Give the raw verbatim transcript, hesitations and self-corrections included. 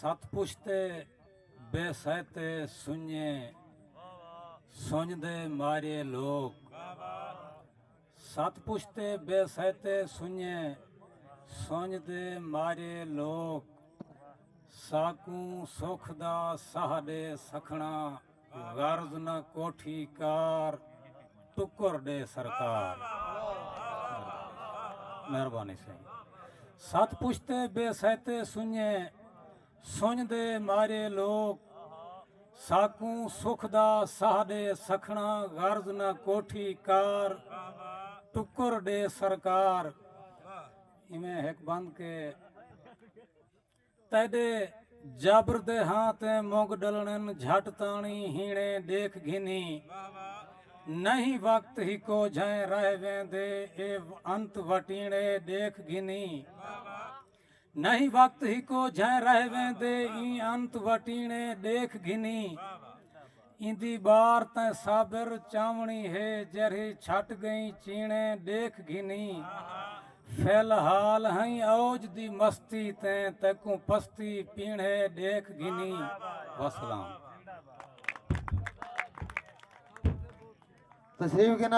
ست پشتے بے سہتے سنجے، سنج دے مارے لوک۔ ست پشتے بے سہتے سنجے، سنج دے مارے لوک۔ ساکوں سکھ دا ساہ ݙے سکھݨا، غرض نہ کوٹھی کار، ٹکر ݙے سرکار۔ مہربانی سائیں۔ ست پشتے بے سہتے سنجے، سنج دے مارے لوک۔ ساکوں سکھ دا ساہ ݙے سکھݨا، غرض نہ کوٹھی کار، ٹکر ݙے سرکار۔ ایویں ہک بند کے تیݙے جبر دے ہاں تے مونگ ݙلݨن، جھٹ تاݨی ہیݨے ݙیکھ گھنی۔ نہیں وقت ہکو جھیں رہ ویندے، اے انت وٹیݨے ݙیکھ گھنی۔ نہیں وقت ہکو جھیں رہ ویندے، ایں انت وٹیݨے ݙیکھ گھنی۔ ایندی ٻار تیں صابر چاوݨی ہے، جرھی چھٹ ڳئیں چیݨے ݙیکھ گھنی۔ فی الحال ہئیں اوج دی مستی تیں، تیکوں پستی پیݨے ݙیکھ گھنی۔ وسلام۔ تشریف گھن